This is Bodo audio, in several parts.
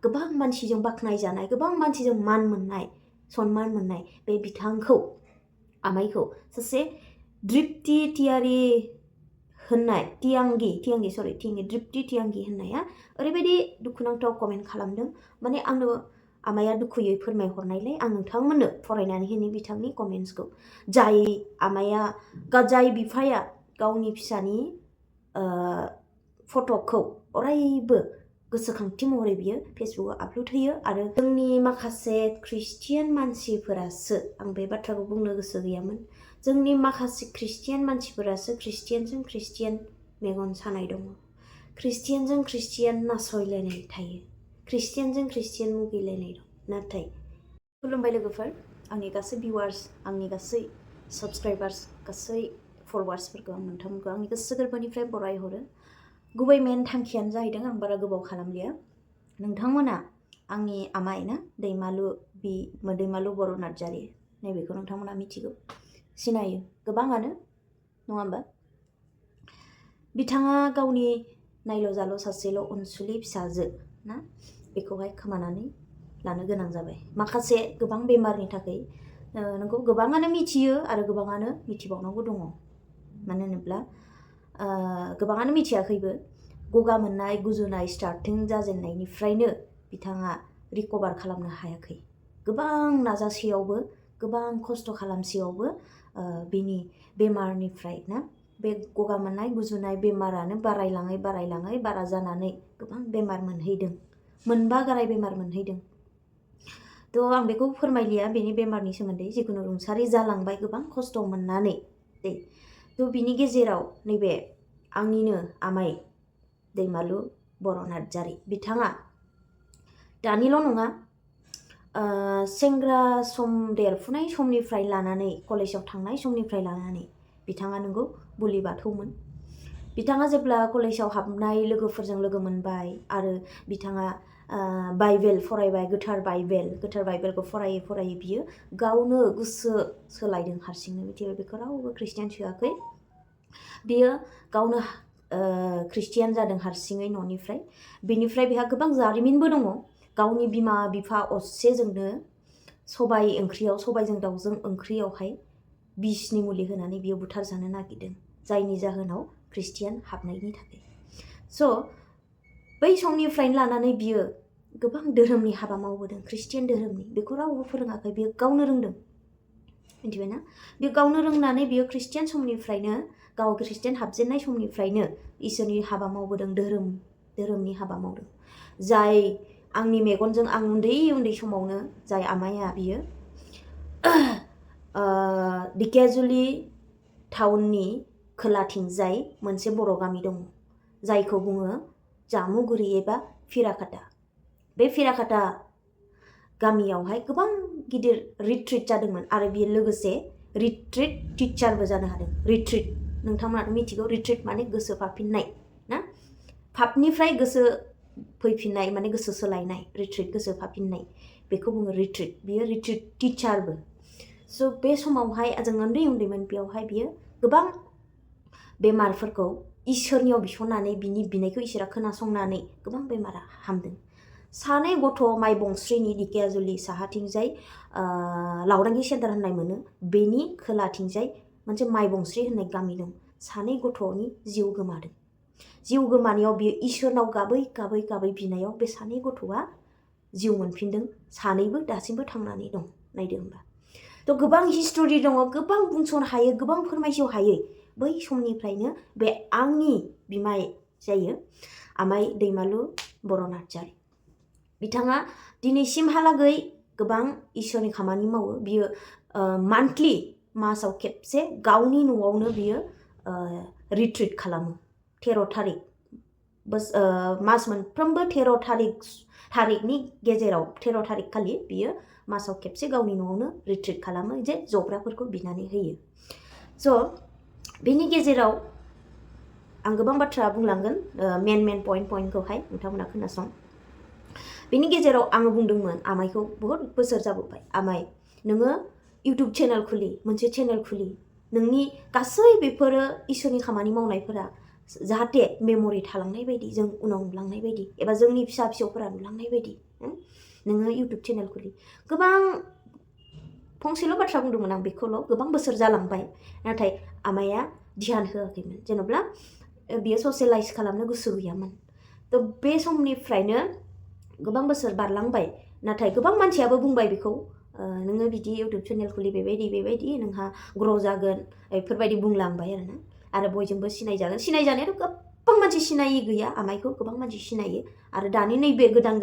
गोबां मानसिजों बाख्नाय जानाय गोबां मानसिजों मान मोननाय सन्मान मोननाय बे बिथांखौ आमाइखौ सासे दृप्ति टियारि होननाय टियांगि दृप्ति टियांगि होननाया ओरैबायदि दुखुनांथाव कमेन्ट खालामदों माने आंनो आमाया दुखुयै फोरमायहरनायलाय आं नोंथांमोननो फरायनानै होनि बिथांनि कमेन्ट्सखौ जाय आमाया जाय बिफाया गावनि फिसानि फट'खौ अरायबो गोसोखांथि महरै बियो फेसबुकआव आपल'ड होयो आरो जोंनि माखासे ख्रिस्टियान मानसिफोरासो आं बे बाथ्राखौ बुंनो गोसो गैयामोन जोंनि माखासे ख्रिस्टियान मानसिफोरासो ख्रिस्टियानजों ख्रिस्टियान मेगन सानाय दङ ख्रिस्टियानजों ख्रिस्टियान नासयलायनाय थायो ख्रिस्टियानजों ख्रिस्टियान मुगैलायनाय दं नाथाय खुलुमबाय लोगोफोर आंनि गासै भिउवार्स आंनि गासै साबस्क्राइबार्स गासै फलोवार्सफोरखौ आं नोंथांमोनखौ आंनि गोसो गोरबोनिफ्राय बरायहरो गुबै मेन थांखियानो जाहैदों आं बारा गोबाव खालामलिया नोंथांमोना आंनि आमाइ ना दैमालु बर' नार्जारि नैबेखौ नोंथांमोना मिथिगौ सिनायो गोबाङानो नङा होमबा बिथाङा गावनि नायल' जाल' सासेल' अनसुलि फिसाजो ना बेखौहाय खोमानानै लानो गोनां जाबाय माखासे गोबां बेमारनि थाखाय नोंखौ गोबाङानो मिथियो आरो गोबाङानो मिथिबावनांगौ दङ मानो होनोब्ला गोबाङानो मिथियाखैबो गगा मोननाय गुजुनाय स्टार्टिं जाजेननायनिफ्रायनो बिथाङा रिकभार खालामनो हायाखै गोबां नाजासेयावबो गोबां खस्थ' खालामसेयावबो बिनि बेमारनिफ्राय ना बे गगा मोननाय गुजुनाय बेमारानो बारायलाङै बारा जानानै गोबां बेमार मोनहैदों मोनबा गाराय बेमार मोनहैदों थ' आं बेखौ फोरमायलिया बेनि बेमारनि सोमोन्दै जिखुनु रुंसारि जालांबाय गोबां खस्थ' मोननानै थ' बिनि गेजेराव नैबे आंनिनो आमाइ दैमालु बर' नार्जारि बिथाङा दानिल' नङा सेंग्रा सम देरफुनाय समनिफ्राय लानानै कलेजाव थांनाय समनिफ्राय लानानै बिथाङा नंगौ बुलि बाथौमोन बिथाङा जेब्ला कलेजाव हाबनाय लोगोफोरजों लोगो मोनबाय आरो बिथाङा बाइबेल फरायबाय गोथार बाइबेलखौ फरायै बियो गावनो गोसो सोलायदों हारसिंनो मिथिबाय बेखौ रावबो ख्रिस्टियान सोआखै बियो गावनो ख्रिस्टियान जादों हारसिङै न'निफ्राय बिनिफ्राय बेहा गोबां जारिमिनबो दङ गावनि बिमा बिफा असेजोंनो सबायजों दाउजों ओंख्रियावहाय बिसनि मुलि होनानै बियो बुथारजानो नागिरदों जायनि जाहोनाव ख्रिस्टियान हाबनायनि थाखाय स' बै समनिफ्रायनो लानानै बियो गोबां धोरोमनि हाबा मावबोदों ख्रिस्टियान धोरोमनि बेखौ रावबो फोरोङाखै बियो गावनो रोंदों मिथिबायना बियो गावनो रोंनानै बियो ख्रिस्टियान समनिफ्रायनो गाव ख्रिस्टियान हाबजेननाय समनिफ्रायनो इसोरनि हाबा मावबोदों धोरोमनि हाबा मावदों जाय आंनि मेगनजों आं उन्दै समावनो जाय आमाया बियो दिकेजुलि टाउननि खोलाथिंजाय मोनसे बर' गामि दङ जायखौ बुङो जामुगुरि एबा फिराखाता बे फिराखाता गामियावहाय गोबां गिदिर रिट्रिट जादोंमोन आरो बियो लोगोसे रिट्रिट टिचारबो जानो हादों रिट्रिट नोंथांमोनाथ' मिथिगौ रिट्रिट माने गोसो फाफिननाय ना पापनिफ्राय गोसो फैफिननाय माने गोसो सोलायनाय रिट्रिट गोसो फाफिननाय बेखौ बुङो रिट्रिट बियो रिट्रिट टिचारबो स' बे समावहाय जों उन्दैमोन बेयावहाय बियो गोबां बेमारफोरखौ इसोरनियाव बिसननानै बिनि बिनायखौ इसोरा खोनासंनानै गोबां बेमारा हामदों सानै गथ' माइबंस्रिनि दिकेजुलि साहाथिंजाय लावदांगि सेन्टार होननाय मोनो बेनि खोलाथिंजाय मोनसे माइबंस्रि होननाय गामि दं सानै गथ'नि जिउ गोमादों जिउ गोमानायाव बियो इसोरनाव गाबै बिनायाव बे सानै गथ'आ जिउ मोनफिनदों सानैबो दासिमबो थांनानै दं नायदो होमबा थ' गोबां हिस्टरि दङ गोबां बुंस'नो हायो गोबां फोरमायस' हायै बै समनिफ्रायनो बे आंनि बिमाय जायो आमाइ दैमालु बर' नार्जारि बिथाङा दिनैसिमहालागै गोबां इसोरनि खामानि मावो बियो मान्थलि मासाव खेबसे गावनि न'आवनो बियो रिट्रिट खालामो 13 थारिख मास मोनफ्रोमबो 13 थारिखनि गेजेराव 13 थारिख खालि बियो मासाव खेबसे गावनि न'आवनो रिट्रिट खालामो जे जग्राफोरखौ बिनानै होयो स' बेनि गेजेराव आं गोबां बाथ्रा बुंलांगोन मेन पइन्टखौहाय नोंथांमोना खोनासं बेनि गेजेराव आङो बुंदोंमोन आमाइखौ बहुत बोसोर जाबोबाय आमाइ नोङो इउटुब चेनेल खुलि मोनसे चेनेल खुलि नोंनि गासै बेफोरो इसोरनि खामानि मावनायफोरा जाहाथे मेम'रि थालांनाय बायदि जों उनाव नुलांनाय बायदि एबा जोंनि फिसा फिसौफोरा नुलांनाय बायदि नोङो इउटुब चेनेल खुलि गोबां फंसेल' बाथ्रा बुंदोंमोन आं बेखौल' गोबां बोसोर जालांबाय नाथाय आमाया ध्यान होआखैमोन जेन'ब्ला बियो ससियेलाइज खालामनो गोसो गैयामोन थ' बे समनिफ्रायनो गोबां बोसोर बारलांबाय नाथाय गोबां मानसियाबो बुंबाय बेखौ नोङो बिदि इउटुब चेनेल खुलि बेबायदि नोंहा ग्र' जागोन बेफोरबायदि बुंलांबाय आरो बयजोंबो सिनायजागोन सिनायजानायाथ' गोबां मानसि सिनायि गैया आमाइखौ गोबां मानसि सिनायो आरो दानि नैबे गोदान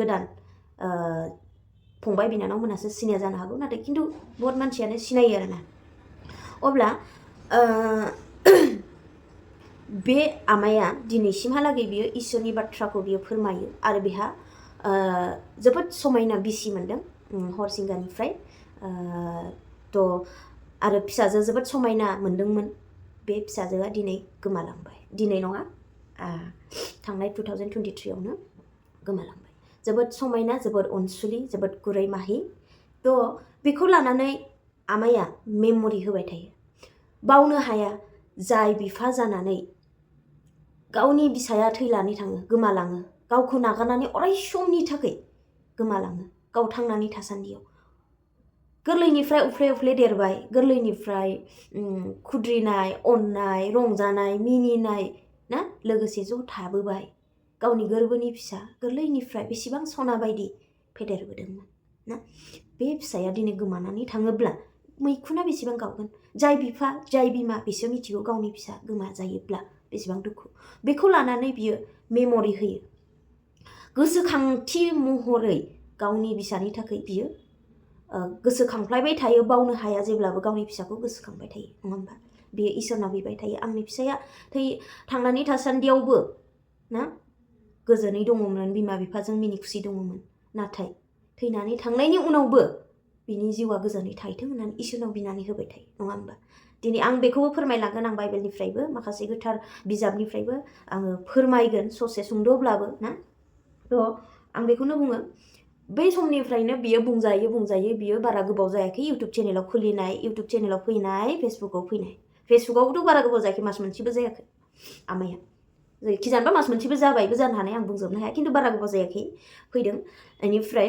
फंबाय बिनानावमोनासो सिनाया जानो हागौ नाथाय खिन्थु बहुत मानसियानो सिनायो आरोना अब्ला बे आमाया दिनैसिमहालागै बियो इसोरनि बाथ्राखौ बियो फोरमायो आरो बेहा जोबोद समायना बिसि मोनदों हरसिंगानिफ्राय थ' आरो फिसाजो जोबोद समायना मोनदोंमोन बे फिसाजोआ दिनै गोमालांबाय दिनै नङा थांनाय 2023आवनो गोमालांबाय जोबोद समायना जोबोद अनसुलि जोबोद गुरै माहि थ' बेखौ लानानै आमाया मेम'रि होबाय थायो बावनो हाया जाय बिफा जानानै गावनि बिसाया थैनानै थाङो गोमालाङो गावखौ नागारनानै अराय समनि थाखाय गोमालाङो गाव थांनानै थासान्दियाव गोरलैनिफ्राय उफ्ले देरबाय गोरलैनिफ्राय खुद्रिनाय अननाय रंजानाय मिनिनाय ना लोगोसे ज' थाबोबाय गावनि गोरबोनि फिसा गोरलैनिफ्राय बेसेबां सना बायदि फेदेरबोदोंमोन ना बे फिसाया दिनै गोमानानै थाङोब्ला मैखुना बेसेबां गावगोन जाय बिफा जाय बिमा बिसोर मिथिगौ गावनि फिसा गोमा जायोब्ला बेसेबां दुखु बेखौ लानानै बियो मेम'रि होयो गोसोखांथि महरै गावनि बिसानि थाखाय बियो गोसोखांफ्लायबाय थायो बावनो हाया जेब्लाबो गावनि फिसाखौ गोसोखांबाय थायो नङा होमबा बेयो इसोरनाव बिबाय थायो आंनि फिसाया थांनानै थासान्दियावबो ना गोजोनै दङमोन बिमा बिफाजों मिनि खुसि दङमोन नाथाय थैनानै थांनायनि उनावबो बिनि जिउआ गोजोनै थाहैथों होननानै इसोरनाव बिनानै होबाय थायो नङा होमबा दिनै आं बेखौबो फोरमायलांगोन आं बाइबेलनिफ्रायबो माखासे गोथार बिजाबनिफ्रायबो आङो फोरमायगोन ससे सुंद'ब्लाबो ना थ' आं बेखौनो बुङो बै समनिफ्रायनो बियो बुंजायो बियो बारा गोबाव जायाखै इउटुब चेनेलाव खुलिनाय इउटुब चेनेलाव फैनाय फेसबुकाव फैनाय फेसबुकावबोथ' बारा गोबाव जायाखै मास मोनसेबो जायाखै आमाया जायखिजाया मास मोनसेबो जाबायबो जानो हानाय आं बुंजोबनो हाया खिन्थु बारा गोबाव जायाखै फैदों बेनिफ्राय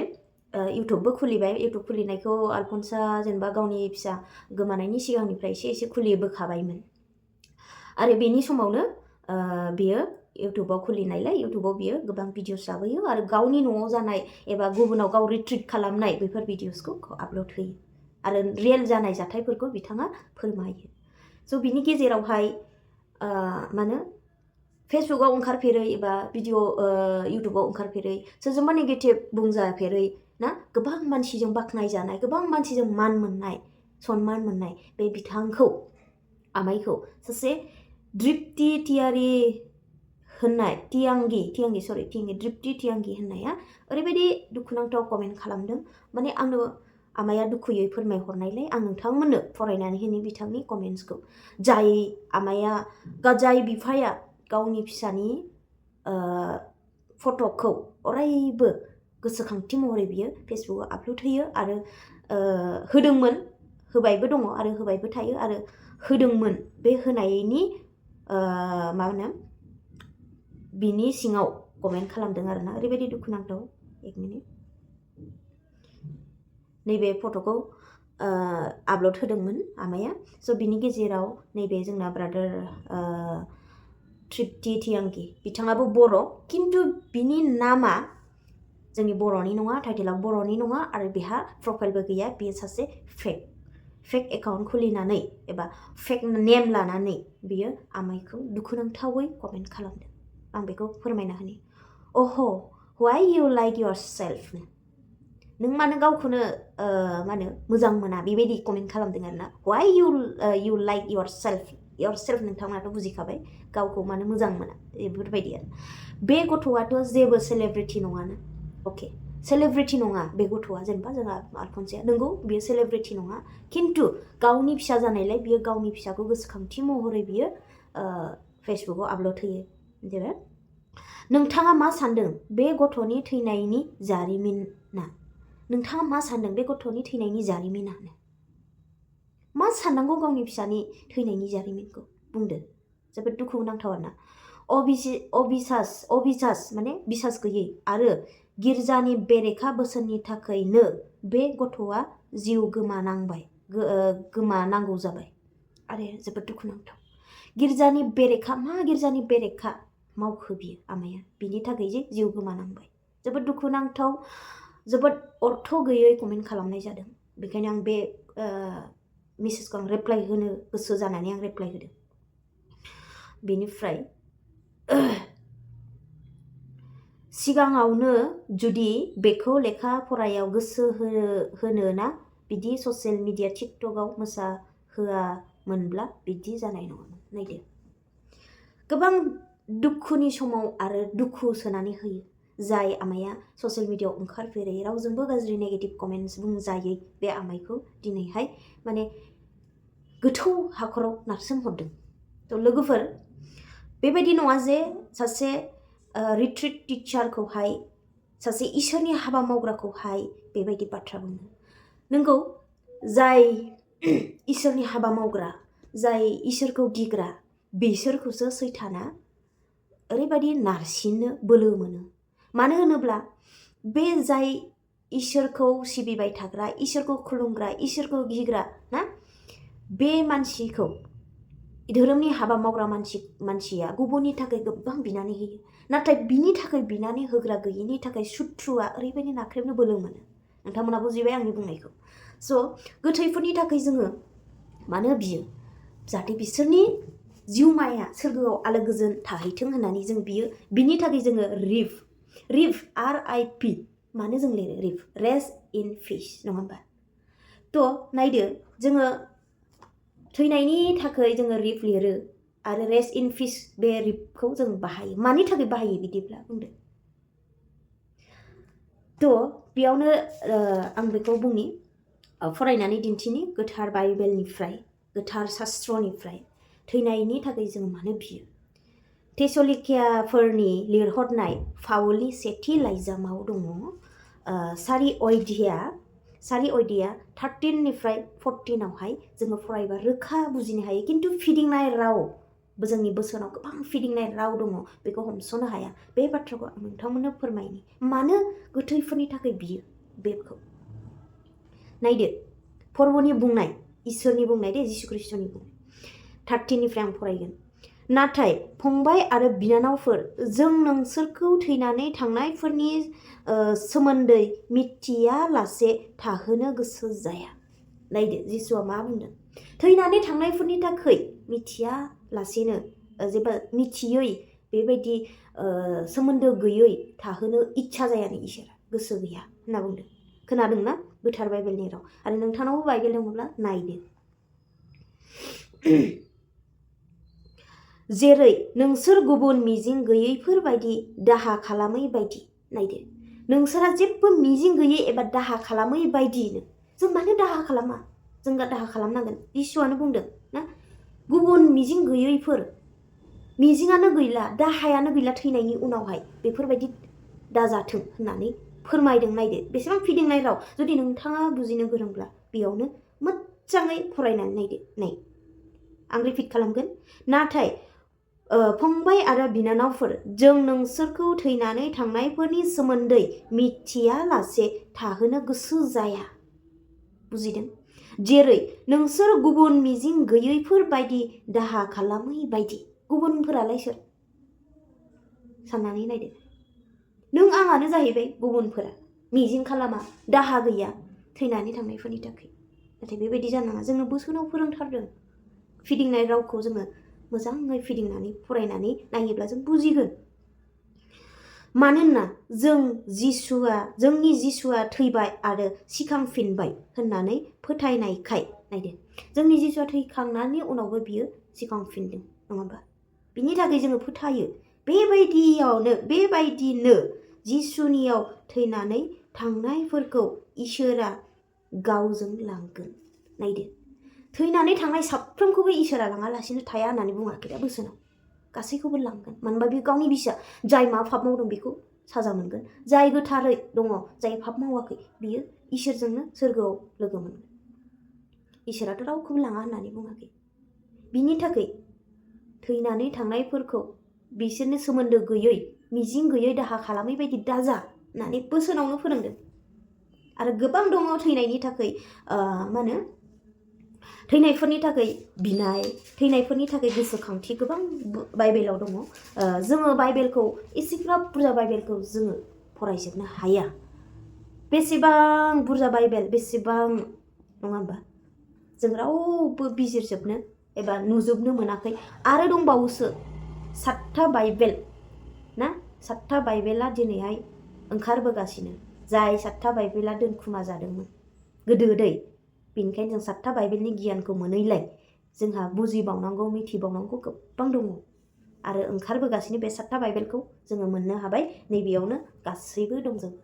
इउटुबबो खुलिबाय इउटुब खुलिनायखौ आलफनसा जेनेबा गावनि फिसा गोमानायनि सिगांनिफ्राय एसे खुलिबोखाबायमोन आरो बेनि समावनो बियो इउटुबाव खुलिनायलाय इउटुबाव बियो गोबां भिडिअस लाबोयो आरो गावनि न'आव जानाय एबा गुबुनाव गाव रिट्रिट खालामनाय बेफोर भिडिअसखौ आपल'ड होयो आरो रियेल जानाय जाथायफोरखौ बिथाङा फोरमायो स' बिनि गेजेरावहाय मानो फेसबुकाव ओंखारफेरै एबा भिडिअ इउटुबाव ओंखारफेरै सोरजोंबा नेगेटिभ बुंजाफेरै ना गोबां मानसिजों बाख्नाय जानाय गोबां मानसिजों मान मोननाय सनमान मोननाय बे बिथांखौ आमाइखौ सासे दृप्ति टियारि होननाय दृप्ति टियांगि होननाया ओरैबायदि दुखुनांथाव कमेन्ट खालामदों माने आंनो आमाया दुखुयै फोरमायहरनायलाय आं नोंथांमोननो फरायनानै होनि बिथांनि कमेन्ट्सखौ जाय बिफाया गावनि फिसानि फट'खौ अरायबो गोसोखांथि महरै बियो फेसबुकाव आपल'ड होयो आरो होदोंमोन होबायबो दङ आरो होबायबो थायो आरो होदोंमोन बे होनायनि मा होनो बिनि सिङाव कमेन्ट खालामदों आरोना ओरैबायदि दुखुनांथाव एक मिनिट नैबे फट'खौ आपल'ड होदोंमोन आमाया स' बिनि गेजेराव नैबे जोंना ब्रादार दृप्ति टियांगि बिथाङाबो बर' खिन्थु बिनि नामा जोंनि बर'नि नङा टाइटेला बर'नि नङा आरो बेहा प्रफाइलबो गैया बेयो सासे फेक एकाउन्ट खुलिनानै एबा फेक नेम लानानै बियो आमाइखौ दुखुनांथावै कमेन्ट खालामदों आं बेखौ फोरमायना होनि अह why you like yourself नों मानो गावखौनो मा होनो मोजां मोना बेबायदि कमेन्ट खालामदों आरोना why you like yourself नोंथांमोनाथ' बुजिखाबाय गावखौ मानो मोजां मोना बेफोरबायदि आरो बे गथ'आथ' जेबो सेलेब्रिटि नङाना अके सेलेब्रिटि नङा बे गथ'आ जेनेबा जोंहा आलफनसाया नंगौ बियो सेलेब्रिटि नङा खिन्थु गावनि फिसा जानायलाय बियो गावनि फिसाखौ गोसोखांथि महरै बियो फेसबुकाव आपल'ड होयो जेनेबा नोंथाङा मा सान्दों बे गथ'नि थैनायनि जारिमिना नोंथाङा मा सान्दों बे गथ'नि थैनायनि जारिमिना मा साननांगौ गावनि फिसानि थैनायनि जारिमिनखौ बुंदो जोबोद दुखु नांथाव आरोना अबिसास माने बिसास गैयै आरो गिर्जानि बेरेखा बोसोननि थाखायनो बे गथ'आ जिउ गोमानांगौ जाबाय। आरो जोबोद दुखुनांथाव। गिर्जानि बेरेखा, मा गिर्जानि बेरेखा मावखो बियो आमाया, बिनि थाखाय जे जिउ गोमानांबाय। जोबोद दुखुनांथाव, जोबोद अर्थ गैयै कमेन्ट खालामनाय जादों। बेखायनो आं बे मेसेजखौ आं रिप्लाइ होनो गोसो जानानै आं रिप्लाइ होदों। बेनिफ्राय सिगाङावनो जुदि बेखौ लेखा फरायाव गोसो होनो ना बिदि ससियेल मिडिया टिकटकआव मोसाहोआमोनब्ला बिदि जानाय नङामोन। नायदो, गोबां दुखुनि समाव आरो दुखु सोनानै होयो। जाय आमाया ससियेल मिडियाआव ओंखारफेरै, रावजोंबो गाज्रि नेगेटिभ कमेन्ट्स बुंजायै बे आमाइखौ दिनैहाय माने गोथौ हाखराव नारसोमहरदों। थ' लोगोफोर, बेबायदि नङा जे सासे रिट्रिट टिचारखौहाय, सासे इसोरनि हाबा मावग्राखौहाय बेबायदि बाथ्रा बुङो। नोंगौ, जाय इसोरनि हाबा मावग्रा, जाय इसोरखौ गिग्रा, बिसोरखौसो सैताना ओरैबायदि नारसिननो बोलो मोनो। मानो होनोब्ला बे जाय इसोरखौ सिबिबाय थाग्रा, इसोरखौ खुलुमग्रा, इसोरखौ गिग्रा ना, बे मानसिखौ, धोरोमनि हाबा मावग्रा मानसिया गुबुननि थाखाय गोबां बिनानै होयो। नाथाय बिनि थाखाय बिनानै होग्रा गैयिनि थाखाय सुथ्रुआ ओरैबायदि नाख्रेबनो बोलो मोनो। नोंथांमोना बुजिबाय आंनि बुंनायखौ। स' गोथैफोरनि थाखाय जोङो मानो बियो? जाहाथे बिसोरनि जिउमाया सोरगोआव आलो गोजोन थाहैथों होननानै जों बियो। बिनि थाखाय जोङो रिफ RIP मानो जों लिरो रिफ, रेस्ट इन पिस, नङा होमबा? थ' नायदो, जोङो थैनायनि थाखाय जोङो रिफ लिरो आरो रेस्ट इन पिस बे रिफखौ जों बाहायो। मानि थाखाय बाहायो बिदिब्ला बुंदो? थ' बेयावनो आं बेखौ बुंनि, फरायनानै दिन्थिनि गोथार बाइबेलनिफ्राय, गोथार शास्त्रनिफ्राय थैनायनि थाखाय जों मानो बियो। थेसलिकियाफोरनि लिरहरनाय पाउलनि सेथि लाइजामाव दङ 4 अध्याय 13निफ्राय 14आवहाय जोङो फरायबा रोखा बुजिनो हायो। खिन्थु फिदिंनाय राव, जोंनि बोसोनाव गोबां फिदिंनाय राव दङ, बेखौ हमस'नो हाया। बे बाथ्राखौ आं नोंथांमोननो फोरमायनि, मानो गोथैफोरनि थाखाय बियो बेखौ। नायदो, फोरबोनि बुंनाय, इसोरनि बुंनाय दे, जिसु ख्रिस्ट'नि बुंनाय। 13निफ्राय आं फरायगोन। नाथाय फंबाय आरो बिनानावफोर, जों नोंसोरखौ थैनानै थांनायफोरनि सोमोन्दै मिथियालासे थाहोनो गोसो जाया। नायदो, जिसुआ मा बुंदों? थैनानै थांनायफोरनि थाखाय मिथियालासेनो, जेबो मिथियै, बेबायदि सोमोन्दो गैयै थाहोनो इच्छा जायानो इसोरा, गोसो गैया होनना बुंदों। खोनादोंना? गोथार बाइबेलनि राव। आरो नोंथांनावबो बाइबेल दङब्ला नायदो। जेरै नोंसोर गुबुन मिजिं गैयैफोर बायदि दाहा खालामै बायदि। नायदो, नोंसोरा जेबो मिजिं गैयै एबा दाहा खालामै बायदिनो। जों मानो दाहा खालामा? जों दाहा खालामनांगोन। जिसुआनो बुंदों ना, गुबुन मिजिं गैयैफोर, मिजिङानो गैला, दाहायानो गैला थैनायनि उनावहाय, बेफोरबायदि दाजाथों होननानै फोरमायदों। नायदो, बेसेबां फिदिंनाय राव। जुदि नोंथाङा बुजिनो गोरोंब्ला बेयावनो मोजाङै फरायनानै नायदो। नाय, आं रिपिट खालामगोन। नाथाय फंबाय आरो बिनानावफोर, जों नोंसोरखौ थैनानै थांनायफोरनि सोमोन्दै मिथियालासे थाहोनो गोसो जाया। बुजिदों? जेरै नोंसोर गुबुन मिजिं गैयैफोर बायदि दाहा खालामै बायदि। गुबुनफोरालाय सोर? साननानै नायदो। नों आंआनो जाहैबाय गुबुनफोरा। मिजिं खालामा, दाहा गैया थैनानै थांनायफोरनि थाखाय। नाथाय बेबायदि जानाङा। जोंनो बोसोनाव फोरोंथारदों। फिदिंनाय रावखौ जोङो मोजाङै फिदिंनानै फरायनानै नायोब्ला जों बुजिगोन। मानोना जोंनि जिसुआ थैबाय आरो सिखांफिनबाय होननानै फोथायनायखाय। नायदो, जोंनि जिसुआ थैखांनायनि उनावबो बियो सिखांफिनदों, नङा होमबा? बिनि थाखाय जोङो फोथायो। बेबायदिनो जिसुनियाव थैनानै थांनायफोरखौ इसोरा गावजों लांगोन। नायदो, थैनानै थांनाय साफ्रोमखौबो इसोरा लाङालासिनो थाया होननानै बुङाखै दा बोसोनाव। गासैखौबो लांगोन। मानोबा बे गावनि बिसा, जाय मा पाप मावदों बेखौ साजा मोनगोन। जाय गोथारै दङ, जाय पाप मावाखै, बियो इसोरजोंनो सोरगोआव लोगो मोनगोन। इसोराथ' रावखौबो लाङा होननानै बुङाखै। बिनि थाखाय थैनानै थांनायफोरखौ बिसोरनो सोमोन्दो गैयै, मिजिं गैयै दाहा खालामै बायदि दाजा होननानै बोसोनावनो फोरोंदों। आरो गोबां दङ थैनायनि थाखाय मा होनो थैनायफोरनि थाखाय बिनाय, थैनायफोरनि थाखाय गोसोखांथि गोबां बाइबेलाव दङ। जोङो बाइबेलखौ एसेग्राब बुरजा बाइबेलखौ जोङो फरायजोबनो हाया। बेसेबां बुरजा बाइबेल, बेसेबां नङा होमबा? जों रावबो बिजिरजोबनो एबा नुजोबनो मोनाखै। आरो दंबावोसो 7था बाइबेल ना, 7था बाइबेला दिनैहाय ओंखारबोगासिनो, जाय 7था बाइबेला दोनखुमा जादोंमोन गोदो-गोदै। बेनिखायनो जों 7था बाइबेलनि गियानखौ मोनैलाय जोंहा बुजिबावनांगौ, मिथिबावनांगौ गोबां दङ। आरो ओंखारबोगासिनो बे 7था बाइबेलखौ जोङो मोननो हाबाय। नैबेयावनो गासैबो दंजोबो।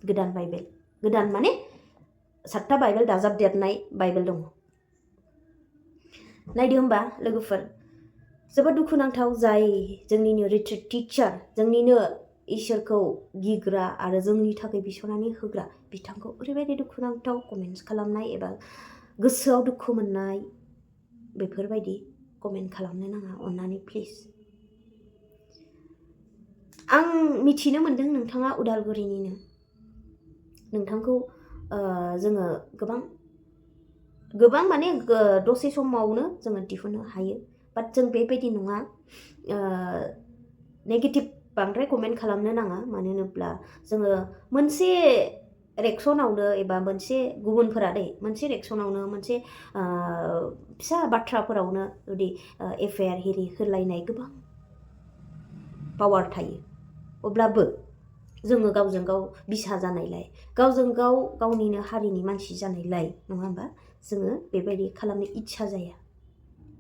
गोदान बाइबेल, गोदान माने 7था बाइबेल दाजाबदेरनाय बाइबेल दङ। नायदो होमबा लोगोफोर, जोबोद दुखुनांथाव जाय जोंनिनो रिट्रिट टिचार, जोंनिनो इसोरखौ गिग्रा आरो जोंनि थाखाय बिसनानै होग्रा बिथांखौ ओरैबायदि दुखुनांथाव कमेन्ट्स खालामनाय एबा गोसोआव दुखु मोननाय, बेफोरबायदि कमेन्ट खालामनो नाङा अननानै प्लिज। आं मिथिनो मोन्दों नोंथाङा उदालगुरिनिनो। नोंथांखौ जोङो गोबां माने दसे समावनो जोङो दिहुननो हायो। बाट जों बेबायदि नङा। नेगेटिभ बांद्राय कमेन्ट खालामनो नाङा। मानो होनोब्ला जोङो मोनसे रेक्सनावनो एबा मोनसे गुबुनफोरा मोनसे रेक्सनावनो मोनसे फिसा बाथ्राफोरावनो जुदि एफआइआर हिरि होलायनाय गोबां पावार थायो। अब्लाबो जोङो गावजों गाव बिसा जानायलाय, गावजों गाव गावनिनो हारिनि मानसि जानायलाय, नङा होमबा? जोङो बेबायदि खालामनो इच्छा जाया,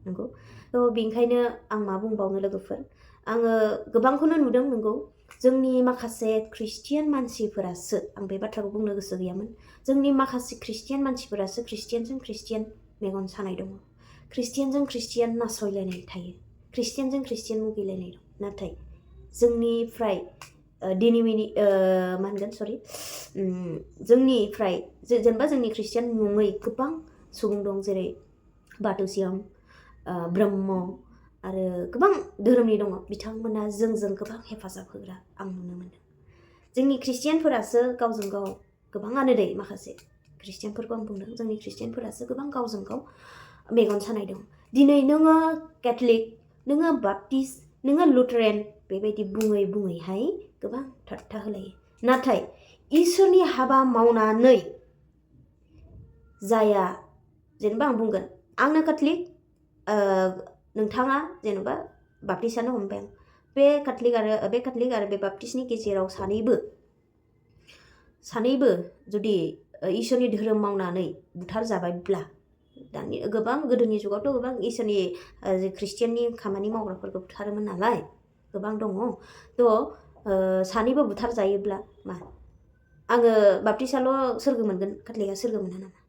नंगौ। थ' बेनिखायनो आं मा बुंबावनो लोगोफोर, आङो गोबांखौनो नुदों, नंगौ। जोंनि माखासे ख्रिस्टियान मानसिफोरासो, आं बे बाथ्राखौ बुंनो गोसो गैयामोन, जोंनि माखासे ख्रिस्टियान मानसिफोरासो ख्रिस्टियानजों ख्रिस्टियान मेगन सानाय दङ। ख्रिस्टियानजों ख्रिस्टियान नासयलायनाय थायो, ख्रिस्टियानजों ख्रिस्टियान मुगैलायनाय दं। नाथाय जोंनिफ्राय मा होनगोन, सरि, जोंनिफ्राय जेनेबा जोंनि ख्रिस्टियान नङै गोबां सुबुं दं, जेरै बाथौसियाम, ब्रह्म आरो गोबां धोरोमनि दङ। बिथांमोना जोंजों गोबां हेफाजाब होग्रा आं नुनो मोनदों। जोंनि ख्रिस्टियानफोरासो गावजों गाव गोबाङानो माखासे ख्रिस्टियानफोरखौ आं बुंदों, जोंनि ख्रिस्टियानफोरासो गोबां गावजों गाव मेगन सानाय दं। दिनै नोङो केथलिक, नोङो बाप्टिस्ट, नोङो लुथेरान, बेबायदि बुङै बुङैहाय गोबां थाट्टा होलायो। नाथाय इसोरनि हाबा मावनानै जाया, जेनेबा आं बुंगोन, आंनो केथलिक, नोंथाङा जेनेबा बाप्टिस्टआनो हमबाय आं। बे केथलिक आरो बे बाप्टिस्टनि गेजेराव सानैबो जुदि इसोरनि धोरोम मावनानै बुथार जाबायब्ला, गोदोनि जुगावथ' गोबां इसोरनि ख्रिस्टियाननि खामानि मावग्राफोरखौ बुथारोमोन नालाय, गोबां दङ। थ' सानैबो बुथार जायोब्ला मा आङो बाप्टिस्टआल' सोरगो मोनगोन, केथलिकआ सोरगो मोना नामा?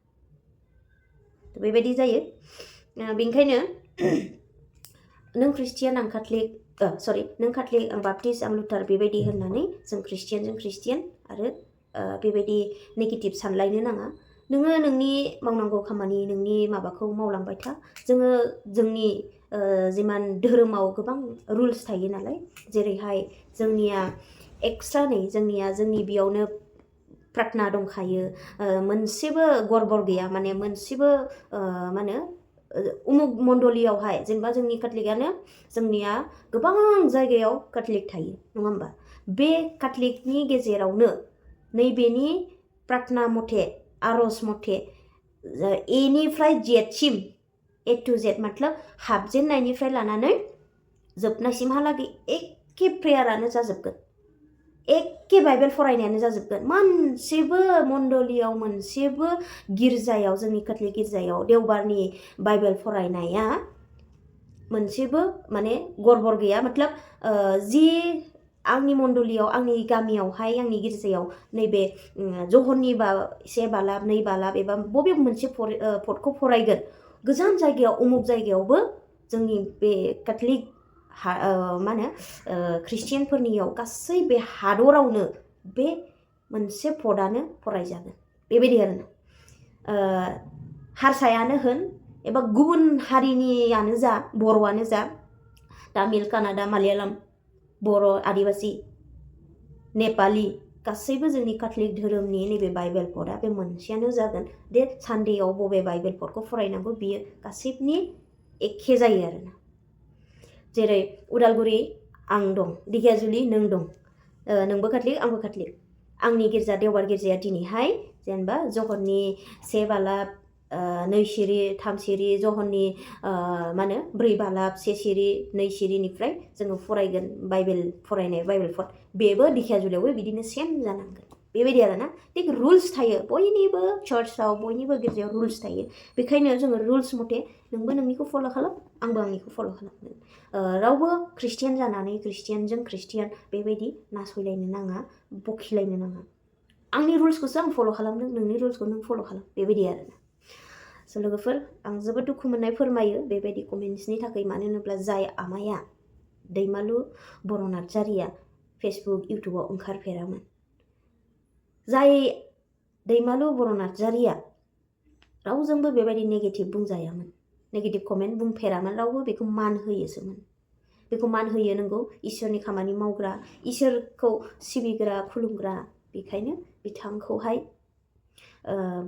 बेबायदि जायो। बेनिखायनो नों ख्रिस्टियान आं केथलिक, नों केथलिक आं बाप्टिस्ट आं लुथार, बेबायदि होननानै जों ख्रिस्टियानजों ख्रिस्टियान आरो बेबायदि नेगेटिभ सानलायनो नाङा। नोङो नोंनि मावनांगौ खामानि, नोंनि माबाखौ मावलांबाय था। जोंनि जिमान धोरोमाव गोबां रुल्स थायो नालाय, जेरैहाय जोंनिया एक्सट्रा जोंनि बेयावनो प्रार्थना दंखायो, मोनसेबो गरबर गैया, माने मोनसेबो मा होनो उमुक मण्डलियावहाय, जेनेबा जोंनि केथलिकआनो, जोंनिया गोबां जायगायाव केथलिक थायो, नङा होमबा? बे केथलिकनि गेजेरावनो नैबेनि प्रार्थना मथे, आरज मथे, एनिफ्राय जेडसिम, ए टु जेड मतलब हाबजेननायनिफ्राय लानानै जोबनायसिमहालागै एखे प्रेयारानो जाजोबगोन, एखे बाइबेल फरायनायानो जाजोबगोन। मोनसेबो मण्डलियाव, मोनसेबो गिर्जायाव, जोंनि केथलिक गिर्जायाव देवबारनि बाइबेल फरायनाया मोनसेबो माने गरबर गैया। मतलब जि आंनि मण्डलियाव, आंनि गामियावहाय, आंनि गिर्जायाव नैबे जहननिबा से बालाब, 2 बालाब एबा बबे मोनसे पदखौ फरायगोन, गोजान जायगायाव, उमुक जायगायावबो जोंनि बे केथलिक मा होनो ख्रिस्टियानफोरनियाव गासै बे हादरावनो बे मोनसे पदआनो फरायजागोन, बेबायदि आरोना। हारसायानो होन एबा गुबुन हारिनियानो जा, बर'आनो जा, तामिल, कानाडा, मालयालम, बर', आदिबासि, नेपालि गासैबो जोंनि काथलिक धोरोमनि नैबे बाइबेल पदआ बे मोनसेयानो जागोन दे सानडेआव बबे बाइबेल पदखौ फरायनांगौ बियो गासैबोनि एखे जायो आरोना। जेरै उदालगुरि आं दं, दिघियाजुलि नों दं, नोंबो काथलिक आंबो काथलिक। आंनि गिर्जा देवबार गिर्जाया दिनैहाय जेनेबा जहरनि 1 बालाब 2 सिरि 3 सिरि, जहरनि मा होनो 4 बालाब 1 सिरि 2 सिरिनिफ्राय जोङो फरायगोन बाइबेल फरायनाय बाइबेल पद। बेबो दिघियाजुलियावबो बिदिनो सेम जानांगोन बेबायदि आरोना। थिग रुल्स थायो बयनिबो चार्चआव, बयनिबो गिर्जायाव रुल्स थायो। बेखायनो जोङो रुल्स मथे नोंबो नोंनिखौ फल' खालाम, आंबो आंनिखौ फल' खालामगोन। रावबो ख्रिस्टियान जानानै ख्रिस्टियानजों ख्रिस्टियान बेबायदि नासयलायनो नाङा, बखिलायनो नाङा। आंनि रुल्सखौसो आं फल' खालामदों, नोंनि रुल्सखौ नों फल' खालाम बेबायदि आरोना। स' लोगोफोर, आं जोबोद दुखु मोननाय फोरमायो बेबायदि कमेन्ट्सनि थाखाय। मानो होनोब्ला जाय आमाया दैमालु बर' नार्जारिया फेसबुक इउटुबाव ओंखारफेरामोन, जाय दैमालु बर' नार्जारिया रावजोंबो बेबायदि नेगेटिभ बुंजायामोन, नेगेटिभ कमेन्ट बुंफेरामोन, रावबो बेखौ मान होयोसोमोन। बेखौ मान होयो नंगौ, इसोरनि खामानि मावग्रा, इसोरखौ सिबिग्रा खुलुमग्रा, बेखायनो बिथांखौहाय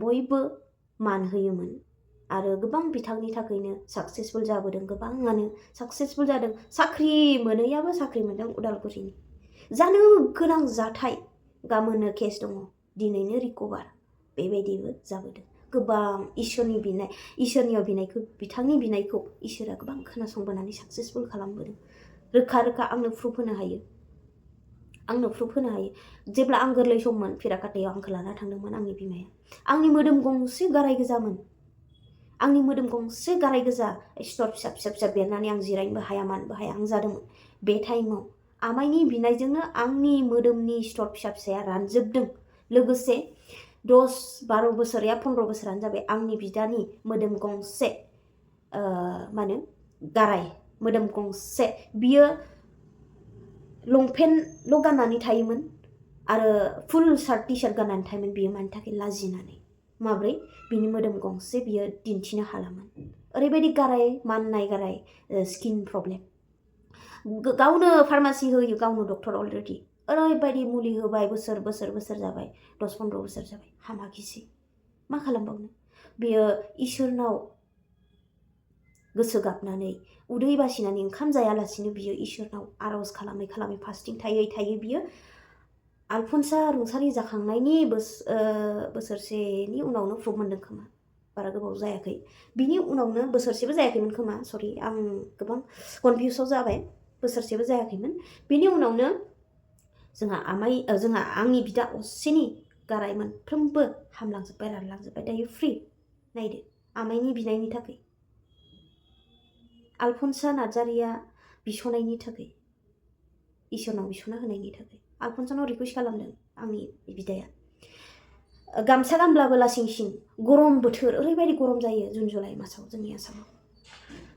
बयबो मान होयोमोन। आरो गोबां बिथांनि थाखायनो साक्सेसफुल जाबोदों, गोबाङानो साक्सेसफुल जादों। साख्रि मोनैयाबो साख्रि मोनदों उदालगुरिनि। जानो गोनां जाथाय, गाबोननो केस दङ, दिनैनो रिकभार, बेबायदिबो जाबोदों। गोबां इसोरनि बिनाय, इसोरनियाव बिनायखौ, बिथांनि बिनायखौ इसोरा गोबां खोनासंबोनानै साक्सेसफुल खालामबोदों। रोखा रोखा आंनो प्रुफ होनो हायो, आंनो प्रुफ होनो हायो। जेब्ला आं गोरलै सममोन, फिराकाटायाव आंखौ लाना थांदोंमोन आंनि बिमाया। आंनि मोदोम गंसे गाराय गोजामोन, आंनि मोदोम गंसे गाराय गोजा, सिथर फिसा फिसा फिसा बेरनानै आं जिरायनोबो हाया, मानोबो हाया आं जादोंमोन। बे टाइमाव आमाइनि बिनायजोंनो आंनि मोदोमनि सिथर फिसा फिसाया रानजोबदों। लोगोसे 10-12 बोसोर या 15 बोसोरानो जाबाय आंनि बिदानि मोदोम गंसे मा होनो गाराय, मोदोम गंसे, बियो लंपेन्टल' गाननानै थायोमोन आरो फुल सार्ट टि सार्ट गाननानै थायोमोन। बियो मानि थाखाय लाजिनानै, माब्रै बिनि मोदोम गंसे बियो दिन्थिनो हालामोन। ओरैबायदि गाराय, माननाय गाराय, स्किन प्रब्लेम। गावनो फार्मासि होयो, गावनो डक्टर अलरेडि, ओरैबायदि मुलि होबाय, बोसोर बोसोर बोसोर जाबाय, 10-15 बोसोर जाबाय, हामाखिसै। मा खालामबावनो? बियो इसोरनाव गोसो गाबनानै, उदै बासिनानै, ओंखाम जायालासिनो बियो इसोरनाव आर'ज खालामै खालामै, फास्टिं थायै थायै बियो आलफनसा रुंसारि जाखांनायनि बोसोरसेनि उनावनो प्रुफ मोनदों खोमा, बारा गोबाव जायाखै। बिनि उनावनो बोसोरसेबो जायाखैमोन खोमा, सरि आं गोबां कनफिउसाव जाबाय, बोसोरसेबो जायाखैमोन। बिनि उनावनो जोंहा आंनि बिदा असेनि गाराय मोनफ्रोमबो हामलांजोब्बाय, रानलांजोब्बाय, दायो फ्रि। नायदो, आमाइनि बिनायनि थाखाय, आलफनसा नार्जारिया बिस'नायनि थाखाय, इसोरनाव बिस'ना होनायनि थाखाय आलफनसानाव रिकुवेस्ट खालामदों आंनि बिदाया। गामसा गानब्लाबो लासिंसिं, गरम बोथोर, ओरैबायदि गरम जायो जुन जुलाइ मासाव जोंनि आसामाव,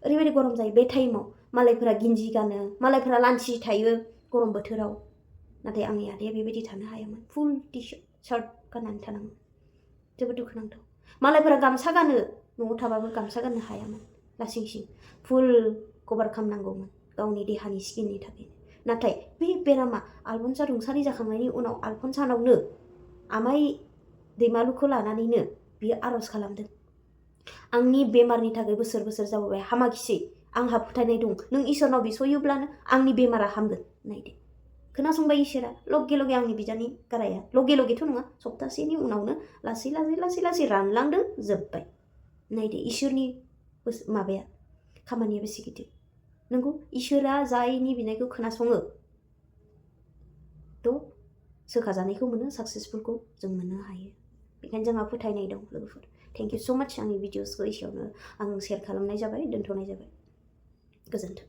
ओरैबायदि गरम जायो। बे टाइमाव मालायफोरा गिन्जि गानो, मालायफोरा लान्सि थायो गरम बोथोराव, नाथाय आंनि आदाया बेबायदि थानो हायामोन, फुल टि सार्ट गाननानै थानांगोन। जोबोद दुखुनांथाव। मालायफोरा गामसा गानो, न'आव थाबाबो गामसा गाननो हायामोन, लासिंसिं फुल कभार खालामनांगौमोन गावनि देहानि स्किननि थाखाय। नाथाय बे बेरामा आलफनसा रुंसारि जाखांनायनि उनाव आलफनसानावनो आमाइ दैमालुखौ लानानैनो बियो आर'ज खालामदों। आंनि बेमारनि थाखाय बोसोर बोसोर जाबोबाय, हामाखिसै, आंहा फोथायनाय दं, नों इसोरनाव बिस'योब्लानो आंनि बेमारा हामगोन। नायदो, खोनासंबाय इसोरा, लगे लगे आंनि बिदानि गाराया, लगे लगेथ' नङा, सप्तासेनि उनावनो लासै लासै लासै लासै रानलांदों, जोब्बाय। नायदो इसोरनि माबाया, खामानिया बेसे गिदिर। नंगौ, इसोरा जायनि बिनायखौ खोनासङो थ' सोखाजानायखौ मोनो, साक्सेसफुलखौ जों मोननो हायो। बेखायनो जोंहा फोथायनाय दं लोगोफोर। थेंक इउ स' माच। आंनि भिडिअसखौ एसेयावनो आं शेयार खालामनाय जाबाय, दोनथ'नाय जाबाय। गोजोन्थों।